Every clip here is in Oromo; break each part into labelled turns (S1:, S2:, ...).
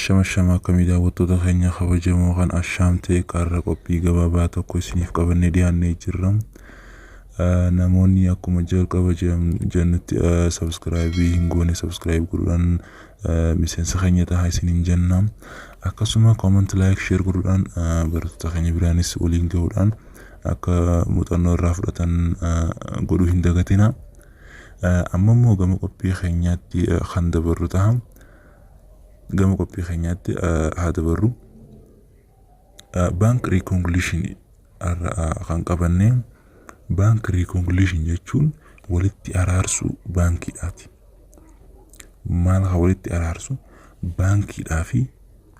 S1: Ashama ashama, akkamii daawwattoota keenya kabajamoo kan ashaamtee qarra? Qophii gabaabaa tokko isiniif qabannee dhiyaannee jirra. Namoonni akkuma jalqaba jennutti subscribe hin goone, subscribe godhuudhaan miseensa keenya tahaa isiniin jenna. Akkasuma comment, like, share godhuudhaan barattoota keenya biraanis waliin gahuudhaan akka muuxannoo irraa fudhatan godhuu hin dagatina. Amma immoo gama qophii keenyaatti kan dabarru ta'a. Gama qophii keenyaatti haa dabarru. Bank reconciliation kan qabanne, bank reconciliation jechuun walitti araarsuu baankiidhaati. Maal haa walitti araarsu? Baankiidhaa fi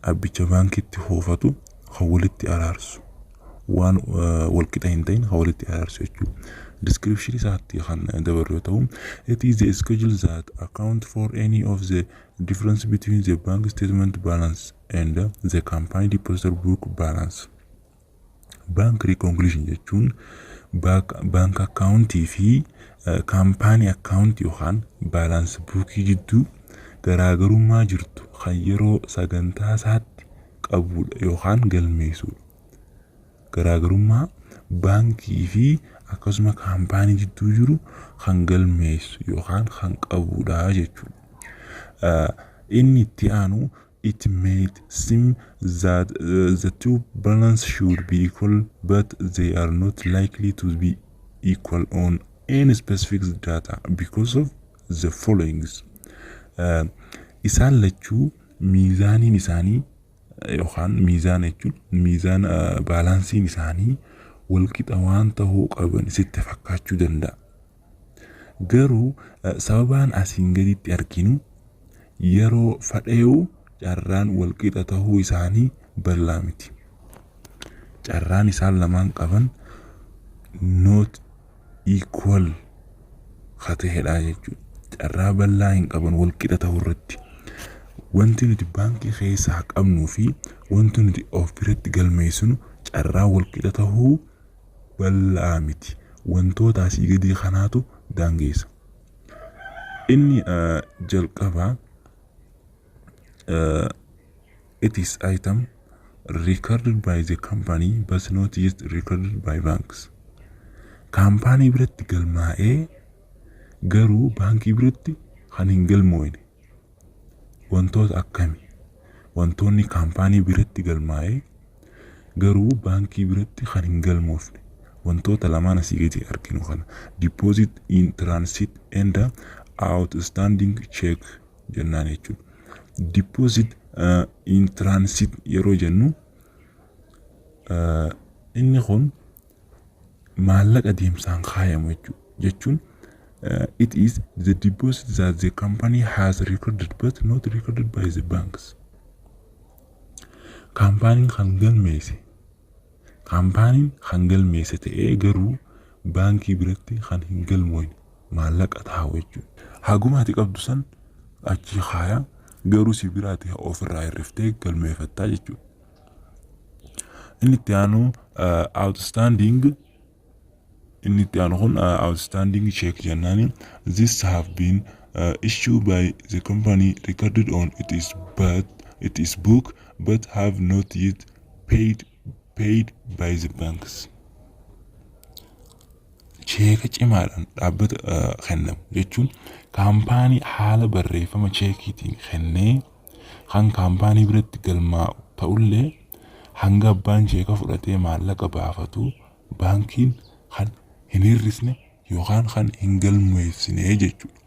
S1: abbicha baankiitti hoofatu kan walitti araarsu. Waan walqixa hin ta'in kan walitti araarsu jechuudha. Description isaatti kan dabarru yoo ta'u, it is the schedule that account for any of the difference between the bank statement balance and the company depositor book balance. Bank reconciliation jechuun bank accountii fi company accountii yookaan balance bookii jidduu garaagarummaa jirtu kan yeroo sagantaa isaatti qabudha yookaan galmeessudha. Garaagarummaa baankii fi akkasuma kaampaanii jidduu jiru kan galmeessu yookaan kan qabudha jechuudha. Inni itti aanu, it may seem that the two balance should be equal, but they are not likely to be equal on any specific data because of the followings. Isaan lachuu miizaaniin isaanii yookaan miizaana jechuun miizaan balanceiin isaanii walqixa waan ta'uu qaban sitti fakkaachuu danda'a. Garuu sababaan asiin gaditti arginu yeroo fadhee'u carraan walqixa tahuu isaanii bal'aa miti. Carraan isaan lamaan qaban not equal haa ta'edha jechuudha. Carraa bal'aa hin qaban walqixa ta'uu irratti. Wanti nuti baankii keessaa qabnuu fi wanti nuti of biratti galmeessinu carraa walqixa tahuu bal'aa miti. Wantoota asii gadii kanaatu daangeessa. Inni jalqabaa, it is item recorded by the company but not yet recorded by banks. Kaampaanii biratti galmaa'ee garuu baankii biratti kan hin galmoofne wantoota akkamii? Wantoonni kaampaanii biratti galmaa'ee garuu baankii biratti kan hin galmoofne wantoota lamaan asii gadi arginu kana, deposit in transit and outstanding check jennaan jechuudha. Deposit in transit yeroo jennu, inni kun maallaqa deemsaan kaayamu jechuudha. Jechuun it is the deposit that the company has recorded but not recorded by the banks. Kaampaaniin kan galmeesse, kaampaaniin kan galmeesse ta'ee garuu baankii biratti kan hin galmoofne maallaqa taa'u jechuudha. Haguma ati qabdu san achi kaayaa, garuu si biraati ofirraa hir'iftee galmeeffattaa jechuudha. Inni itti aanu outstanding, inni itti aanu kun outstanding check jennaani. This have been issued by the company, recorded on it is book, but have not yet paid by the banks. Cheeka cimaadhaan dhaabbata kennamu jechuun kaampaanii haala barreeffama cheekiitiin kennee kan kaampaanii biratti galmaa'u ta'ullee, hanga abbaan cheeka fudhatee maallaqa baafatu baankiin kan hin hir'isne yookaan kan hin galmeessine jechuudha.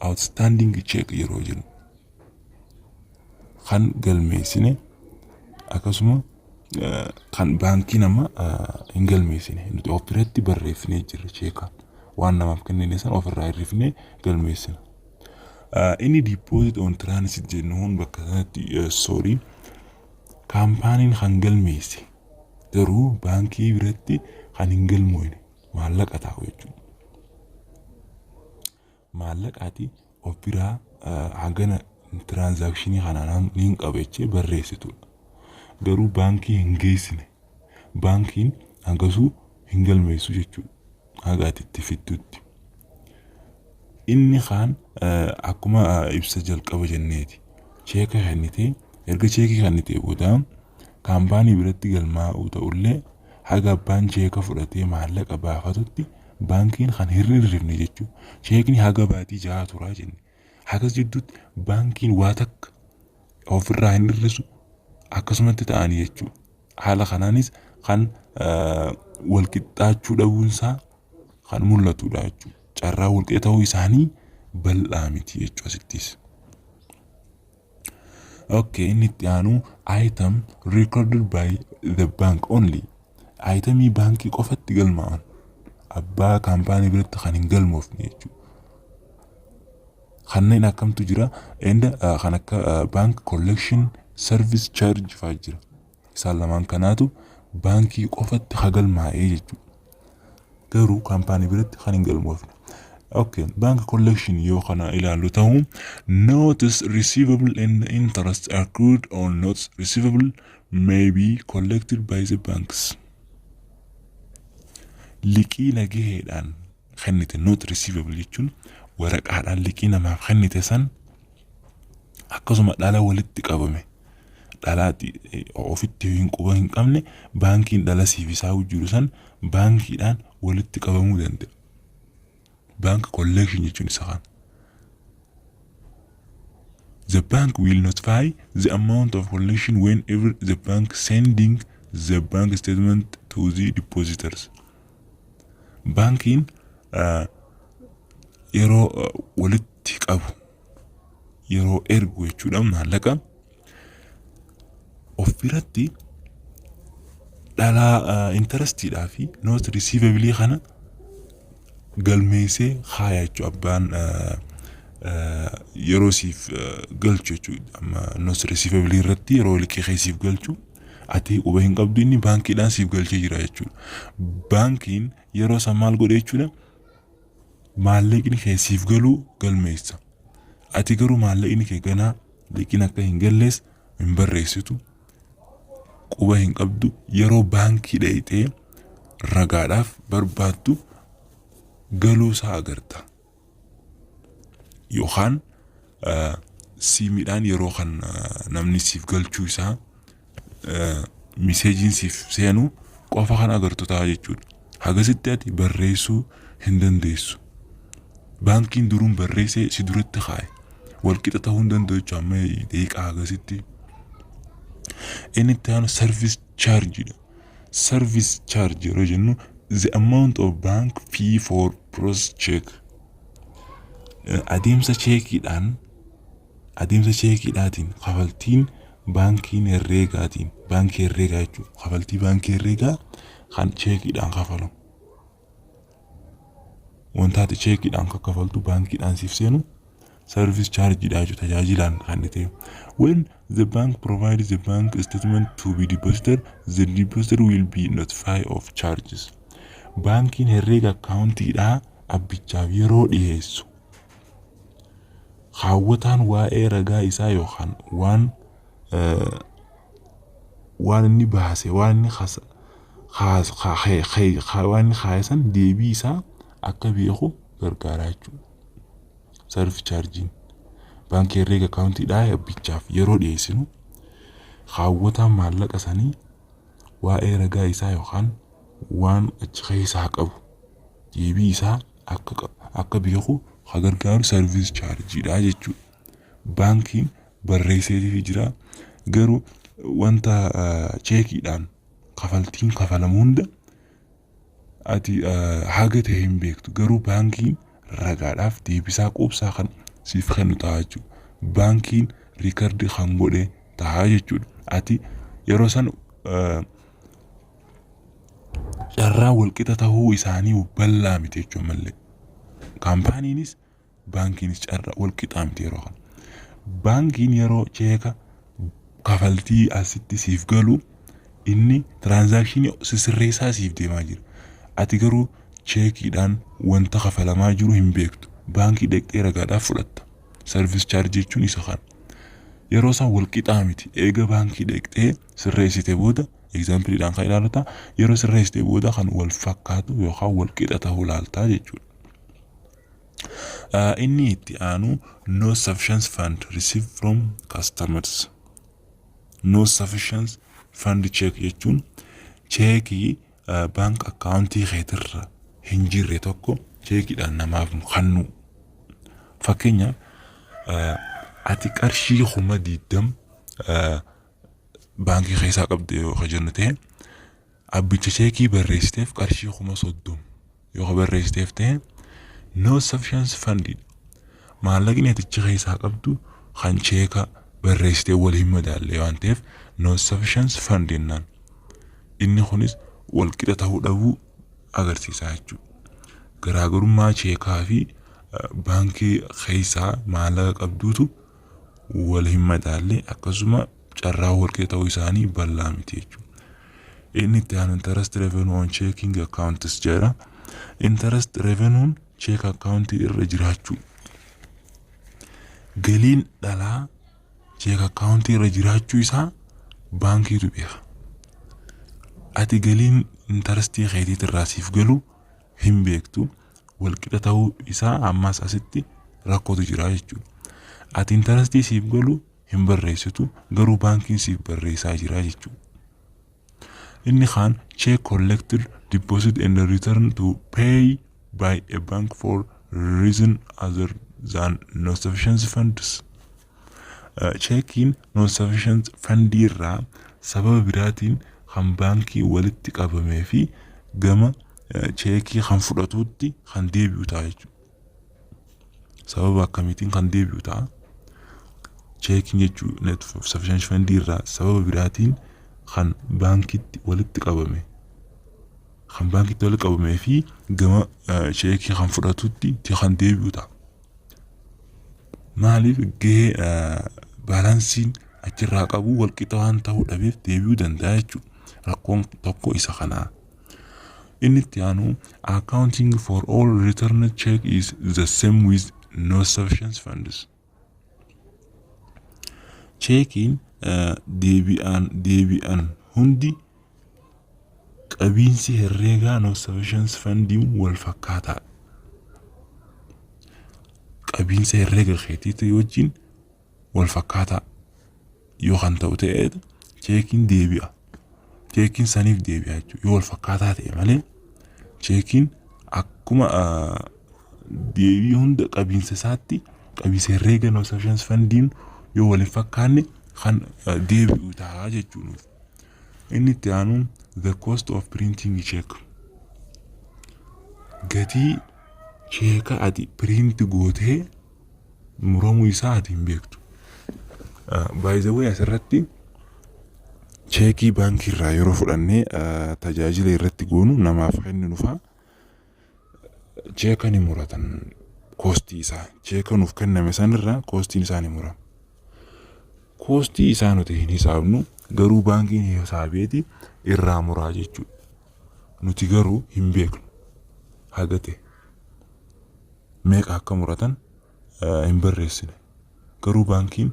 S1: Outstanding check yeroo jennu kan galmeessine, akkasuma kan baankii nama hin galmeessine, nuti of biratti barreessinee jirra, cheekaan waan namaaf kennine san ofirraa hir'ifnee galmeessina. Inni deposit on transit jennu bakka sanatti, sorry, kaampaaniin kan galmeesse garuu baankii biratti kan hin galmoofne maallaqa taa'u jechuudha. Maallaqaati of biraa hagana transactionii kanaan niin qaba jechee barreessitudha. Garuu baankii hin geessine. Baankiin hangasuu hin galmeessu jechuudha. Haga ati itti fiddutti. Inni kaan akkuma ibsa jalqaba jenneeti. Cheeka kennitee Erga cheekii kennitee booda kaampaanii biratti galmaa'uu ta'ullee, haga abbaan cheeka fudhatee maallaqa baafatutti baankiin kan hir'ifne jechuudha. Cheekni haga baatii 6 turaa jenne. Hagas jidduutti baankiin waa takka ofirraa hin hir'isu, akkasumatti ta'anii jechuudha. Haala kanaanis kan wal qixxaachuu dhabuunsaa kan mul'atudha jechuudha. Carraa wal qixa ta'uu isaanii bal'aa miti jechuudha asittis. Okay, inni itti aanu item recorded by the bank only. Itemii baankii qofatti galmaa'an. Abbaa kaampaanii biratti kan hin galmoofne jechuudha. Kanneen akkamtu jira? And kan akka bank collection, service charge fa'aa jira. Isaan lamaan kanaatu baankii qofatti hagalmaa'ee jechuudha. Garuu kaampaanii biratti kan hin galmoofne. Okay, bank collection yoo kana ilaallu ta'u, notes receivable and interest accrued on notes receivable may be collected by the banks. Liqii nagaheedhaan kennite, note receivable jechuun waraqaadhaan liqii namaaf kennite san, akkasuma dhala walitti qabame, dhalaati ofitti hin quba hin qabne, baankiin dhala siif isaa jiru san baankiidhaan walitti qabamuu danda'a. Bank collection jechuun isa kana. The bank will notify the amount of collection whenever the bank sending the bank statement to the depositors. Baankiin yeroo walitti qabu, yeroo ergu jechuudha, maallaqa of biratti dhalaa, interestiidhaa fi note receivable kana galmeessee kaaya jechuudha. Abbaan yeroo siif galchu jechuudha, amma note receivable irratti yeroo liqii kee siif galchu, ati quba hin qabdu, inni baankiidhaan siif galchee jira jechuudha. Baankiin yeroo san maal godhe jechuudha? Maallaqni kee siif galuu galmeessa. Ati garuu maallaqni kee ganaa liqiin akka hin gallees hin barreessitu, quba hin qabdu. Yeroo baankii dhayxee ragaadhaaf barbaaddu galuu isaa agarta. Yookaan siimiidhaan yeroo kan namni siif galchuu isaa messageiin siif seenu qofa kan agartu ta'a jechuudha. Hagasitti ati barreessuu hin dandeessu. Baankiin duruun barreessee si duratti kaa'e. Walqixa ta'uu hin danda'u jechuudha amma daqiiqaa hagasitti. Inni itti aanu service charge dha. Service charge yeroo jennu, the amount of bank fee for process check. Adeemsa cheekiidhaan, adeemsa cheekiidhaatiin kafaltiin baankiin herreegaatiin, baankii herreegaa jechuudha. Kafaltii baankii herreegaa kan cheekiidhaan kafalamu. Wanta ati cheekiidhaan kan kafaltu baankiidhaan siif seenu service charge dha jechuudha, tajaajilaan kan ta'e. When the bank provides the bank statement to be deposited, the depositor will be notified of charges. Baankiin herreega akkaawuntiidhaa abbichaaf yeroo dhiyeessu, kaawwataan waa'ee ragaa isaa yookaan waan inni baase, waan inni kaase san deebii isaa akka beeku gargaara jechuudha. Service chargeiin baankii herreega akkaawuntiidhaa abbichaaf yeroo dhiyeessinu, kaawwataan maallaqa sanii waa'ee ragaa isaa yookaan waan achi keessaa qabu deebii isaa akka beeku ka gargaaru service chargeiidha jechuudha. Baankiin barreesseefii jira, garuu wanta cheekiidhaan kafaltiin kafalamu hunda ati haga ta'e hin beektu, garuu baankiin ragaadhaaf deebisaa quubsaa kan siif kennu ta'a jechuudha. Baankiin record kan godhe ta'a jechuudha. Ati yeroo san carraa walqixa ta'uu isaanii bal'aa miti jechuudha malee. Kaampaaniinis baankiinis carraa walqixaa miti yeroo kana. Baankiin yeroo cheeka kafaltii asitti siif galu, inni transactionii sisirreessaa siif deemaa jira. Ati garuu cheekiidhaan wanta kafalamaa jiru hin beektu. Baankii dhaqxee ragaadhaaf fudhatta. Service chargeii jechuun isa kana. Yeroo isaan walqixaa miti. Eega baankii dhaqxee sirreessite booda, exampleiidhaan kan ilaalata, yeroo sirreessite booda kan wal fakkaatu yookaan walqixa ta'uu ilaaltaa jechuudha. Inni itti aanu no sufficient fund received from customers. No sufficient fund check jechuun cheekii bank accountii keetirra hin jirre tokko cheekiidhaan namaaf kennu. Fakkeenyaaf, ati qarshii 20,000 baankii keessaa qabde yoo jennu ta'e, abbicha cheekii barreessiteef qarshii 30,000 yoo barreessiteef ta'e, no sufficient fund, maallaqni atichi keessaa qabdu kan cheeka barreessitee wal hin madaalle waan ta'eef, no sufficient fund jennaan. Inni kunis walqixa ta'uu dhabuu agarsiisa jechuudha. Garaagarummaa cheekaa fi baankii keessaa maallaqa qabduutu wal hin madaalle, akkasuma carraa walqixa ta'uu isaanii bal'aa miti jechuudha. Inni itti aanu interest revenue on checking accounts jedha. Interest revenuun check accountii irra jiraachuu. Galiin dhalaa check accountii irra jiraachuu isaa baankiitu beeka. Ati galiin interestii keetiit irraa siif galu hin beektu. Walqixa ta'uu isaa ammas asitti rakkootu jira jechuudha. Ati interestii siif galu hin barreessitu, garuu baankiin siif barreessaa jira jechuudha. Inni kaan check collected, deposit and return to pay by a bank for reason other than no sufficient funds. Cheekiin no sufficient fundii irraa sababa biraatiin kan baankii walitti qabamee fi gama cheekii kan fudhatutti kan deebi'u ta'a jechuudha. Sababa akkamiitiin kan deebi'u ta'a? Cheekiin jechuun not sufficient fundii irraa sababa biraatiin kan baankitti walitti qabame, kan baankitti walitti qabamee fi gama cheekii kan fudhatutti kan deebi'u ta'a. Maaliif? Gahee balanceiin achirraa qabu walqixa waan ta'uu dhabeef deebi'uu danda'a jechuudha. Rakkoon tokko isa kanaa. Inni itti aanu accounting for all returned check is the same with no sufficient funds. Cheekiin deebi'an hundi qabiinsi herreegaa no sufficient fundiin wal fakkaataadha. Qabiinsa herreega keetiitii wajjin wal fakkaataa yoo kan ta'u ta'e, cheekiin deebi'a. Cheekiin saniif deebi'a jechuudha. Yoo wal fakkaataa ta'e malee, cheekiin akkuma deebii hunda qabiinsa isaatti qabiinsa herreega no sufficient fundiin yoo wal hin fakkaanne kan deebi'u ta'a jechuudha. Inni itti aanu the cost of printing check. Gatii cheeka ati print gootee muramuu isaa ati hin beektu. By the way, asirratti cheekii baankii irraa yeroo fudhannee tajaajila irratti goonu namaaf kenninu faa, cheeka ni muratan. Costii isaa cheeka nuuf kenname sanirraa costiin isaa ni murama. Costii isaa nuti hin hisaabnu, garuu baankiin hisaabeeti irraa muraa jechuudha. Nuti garuu hin beeknu, haga ta'e meeqa akka muratan hin barreessine. Garuu baankiin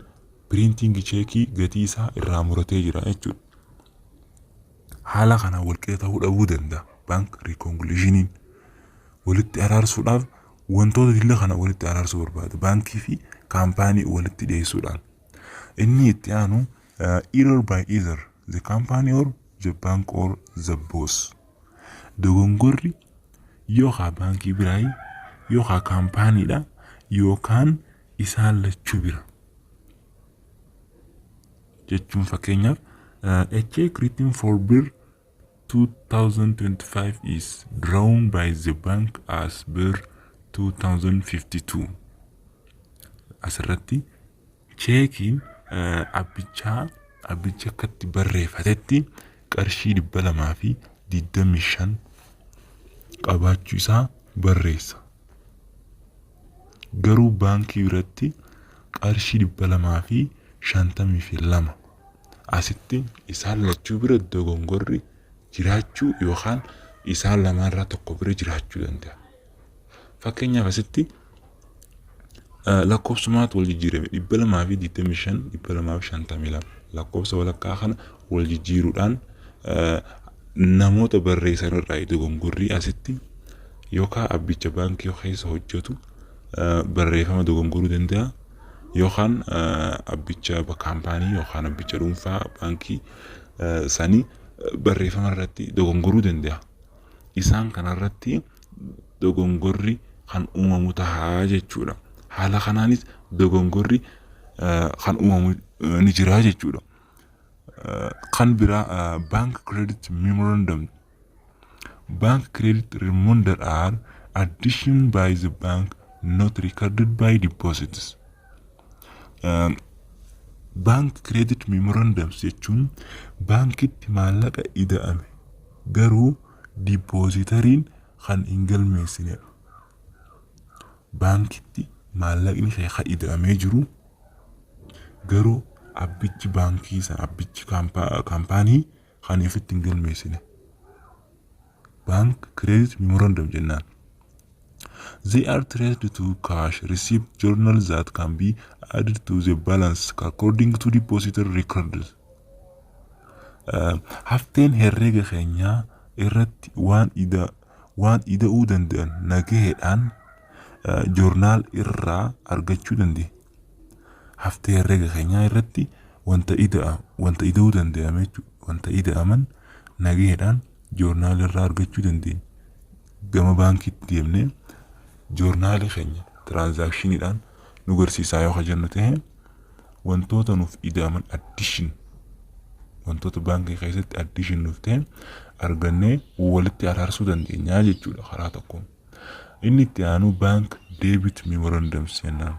S1: printing cheekii gatii isaa irraa muratee jira jechuudha. Haala kanaan walqixa ta'uu dhabuu danda'a. Bank reconciliationiin walitti araarsuudhaaf wantoota dilla kana walitti araarsuu barbaada. Baankii fi kaampaanii walitti dhiyeessuudhaan. Inni itti aanu error by either the company or the bank or the both. Dogongorri yookaan baankii biraayi yookaan kaampaaniidha yookaan isaan lachuu bira. Jechuun fakkeenyaaf, a check written for birr 2025 is drawn by the bank as birr 2052. Asirratti cheekiin abbichaa abbichi akkatti barreeffatetti qarshii 225 qabaachuu isaa barreessa. Garuu baankii biratti qarshii 252. Asitti isaan lachuu bira dogongorri jiraachuu yookaan isaan lamaanirraa tokko bira jiraachuu danda'a. Fakkeenyaaf, asitti lakkoofsumaatu wal jijjiirame, 225, 252, lakkoofsa walakkaa kana wal jijjiiruudhaan namoota barreessan irraa dogongorrii asitti yookaan abbicha baankii keessa hojjetu barreeffama dogongoruu danda'a. Yookaan abbicha kaampaanii yookaan abbicha dhuunfaa baankii sanii barreeffama irratti dogongoruu danda'a. Isaan kanarratti dogongorri kan uumamu tahaa jechuudha. Haala kanaanis dogongorri kan uumamu ni jira jechuudha. Kan biraa, bank credit memorandum. Bank credit memorandum are addition by the bank not recorded by deposits. Bank credit memorandums jechuun baankitti maallaqa ida'ame garuu depositoriin kan hin galmeessinedha. Baankitti maallaqni kee kan ida'amee jiru garuu abbichi baankii sana, abbichi kaampaanii kan ofitti hin galmeessine. Bank credit memorandum jennaan. They are traced to cash receipt journals that can be added to the balance according to depositor records. Hafteen herreega keenyaa irratti waan ida'uu danda'an nagaheedhaan journal irraa argachuu dandeenya. Haftee herreega keenyaa irratti wanta ida'uu danda'ame jechuudha. Wanta ida'aman nagaheedhaan journal irraa argachuu dandeenya. Gama baankiitti deemnee journalii keenya transactioniidhaan nu garsiisaa yoo jennu ta'e, wantoota nuuf ida'aman, addition, wantoota baankii keessatti addition nuuf ta'e argannee walitti araarsuu dandeenya jechuudha karaa tokkoon. Inni itti aanu bank debit memorandums jennaan.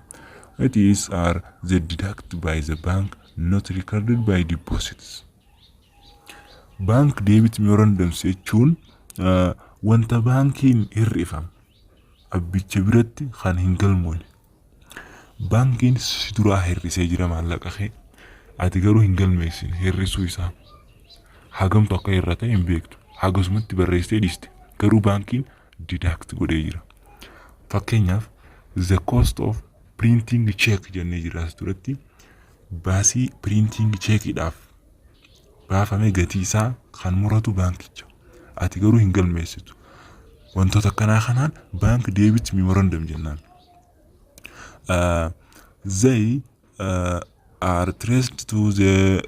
S1: It is are the deduct by the bank not recorded by deposits. Bank debit memorandums jechuun wanta baankiin hir'ifame abbicha biratti kan hin galmoone. Baankiin si duraa hir'isee jira maallaqa kee, ati garuu hin galmeessine hir'isuu isaa. Hagamtu akka hir'ate hin beektu. Hagasumatti barreessitee dhiiste. Garuu baankiin deduct godhee jira. Fakkeenyaaf, the cost of printing check jennee jira as duratti, baasii printing checkiidhaaf baafame gatii isaa kan muratu baankicha. Ati garuu hin galmeessitu. Wantoota akkanaa kanaan bank debit memorandum jennaan. They are traced to the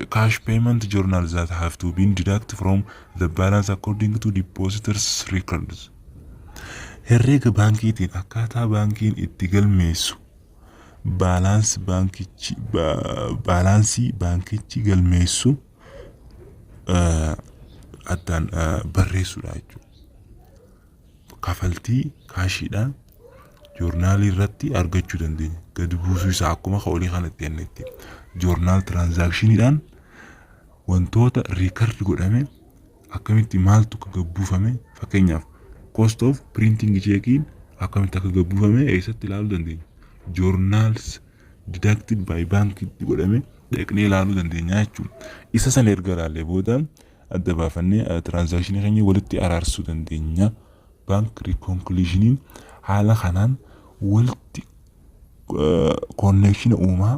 S1: cash payment journals that have to be deducted from the balance according to depositors records. Herreega baankiitiin akkaataa baankiin itti galmeessu balance baankichi, balancii baankichi galmeessu addaan barreessuudha jechuudha. Kafaltii cashiidhaan journalii irratti argachuu dandeenya. Gadi buusuu isaa akkuma olii kanatti jennetti. Journal transactioniidhaan wantoota record godhame akkamitti maaltu akka gabbuufame, fakkeenyaaf cost of printing checkiin akkamitti akka gabbuufame eessatti ilaaluu dandeenya? Journals deducted by bank godhame dhaqnee ilaaluu dandeenya jechuudha. Isa sana erga ilaallee booda adda baafannee transactionii keenya walitti araarsuu dandeenya. Bank reconciliationiin haala kanaan walitti connection uumaa,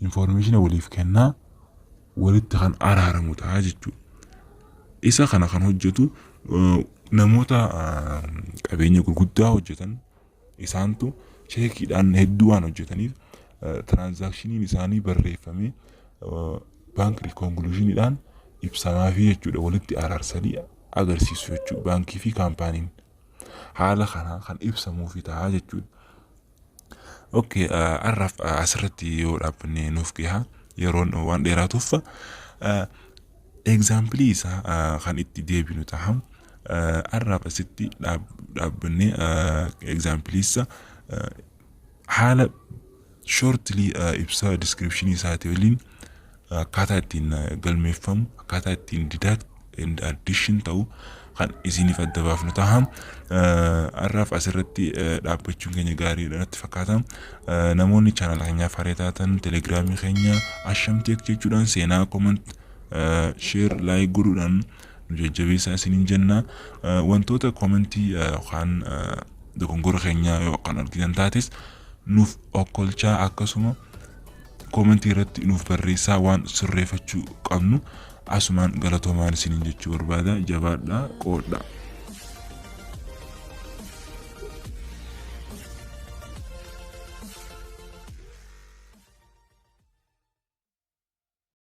S1: information waliif kennaa walitti kan araaramu ta'a jechuudha. Isa kana kan hojjetu namoota qabeenya gurguddaa hojjetan, isaantu checkiidhaan hedduu waan hojjetaniif transactioniin isaanii barreeffamee bank reconciliationiidhaan ibsamaafii jechuudha, walitti araarsanii agarsiisu jechuudha, baankii fi kaampaaniin haala kanaan kan ibsamuufi ta'a jechuudha. Okay, har'aaf asirratti yoo dhaabbanne nuuf gaha, yeroon waan dheeraatuuf examplii isaa kan itti deebinu ta'a. Har'aaf asitti dhaabbannee examplii isaa haala shortly ibsa descriptionii isaatii waliin akkaataa ittiin galmeeffamu, akkaataa ittiin deduct and addition ta'u kan isiniif adda baafnu ta'a. Har'aaf asirratti dhaabbachuun keenya gaariidha natti fakkaata. Namoonni chaanala keenyaaf haaraa taatan telegiraamii keenya Ashamteek jechuudhaan seenaa, comment, share, like godhuudhaan nu jajjabeessaa isiniin jenna. Wantoota commentii yookaan dogongora keenyaa yookaan argitan taates nuuf okkolchaa, akkasuma commentii irratti nuuf barreessaa waan sirreeffachuu qabnu. Asumaan galatoomaan isiniin jechuu barbaada. Jabaadhaa, qoodhaa.